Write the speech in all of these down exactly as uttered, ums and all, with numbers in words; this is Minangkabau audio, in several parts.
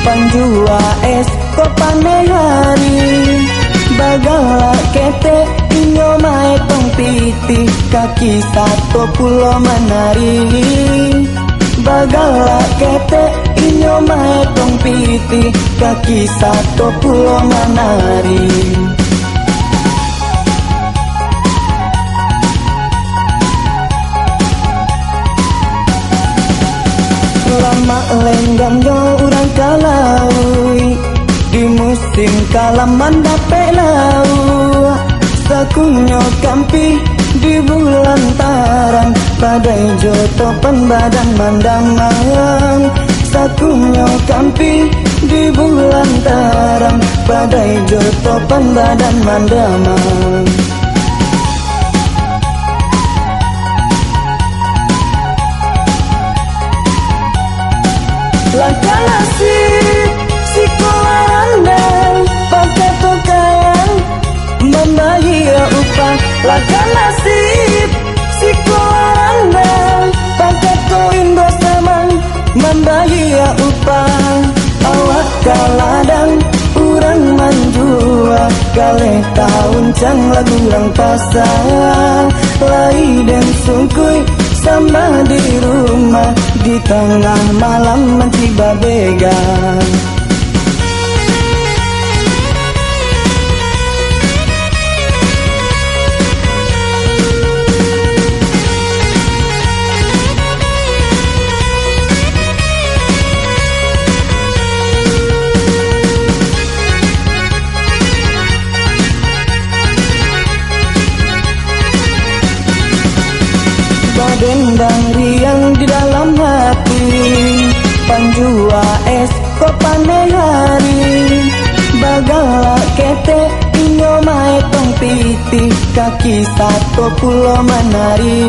Panjua es ko paneh ari, bagalak ketek inyo maetong pitih, kaki sato pulo manari. Bagalak ketek inyo maetong pitih, kaki sato pulo manari. Lamak lenggang jo urang ka lauik, di musim kalam mandapek lauak. Sakunyo kampih di bulan tarang, padai jo topan badan mandamang. Sakunyo kampih di bulan tarang, padai jo topan badan mandamang. Langkah nasib sikola randang, pangkat tu kayang mambayia upah. Langkah nasib sikola randang, pangkat tu indak samang mambayia upah. Awak ka ladang urang manjua, galeh tauncang lagu urang pasa. Lai den sungkuik sambah di rumah, di tangah malam mancik babega. Badendang riang di dalam hati, panjua es ko paneh ari. Bagalak ketek inyo maetong pitih, kaki sato pulo manari.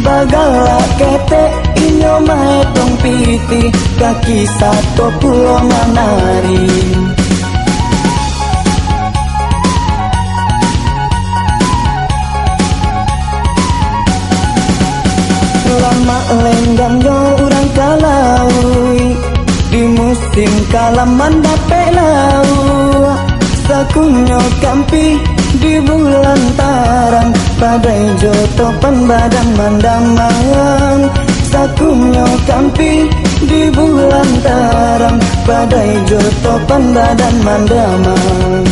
Bagalak ketek inyo maetong pitih, kaki sato pulo manari. Lamak lenggang jo urang ka lauik, di musim kalam mandapek lauak. Sakunyo kampih di bulan tarang, padai jo topan badan mandamang. Sakunyo kampih di bulan tarang, padai jo topan badan mandamang.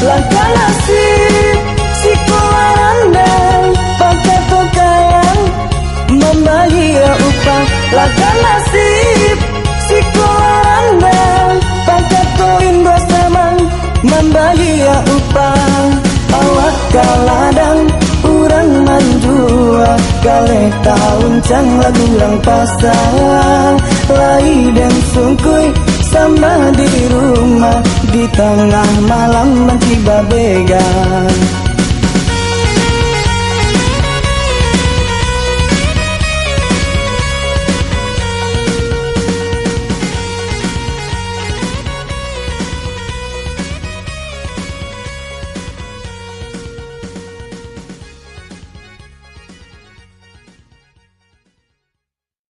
Langkah nasib sikola randang, pangkat tu kayang mambayia upah. Langkah nasib sikola randang, pangkat tu indak samang mambayia upah. Awak ka ladang urang manjua, galeh tauncang lagu urang pasa. Lai den sungkuik sambah di rumah, di tangah malam mancik babega.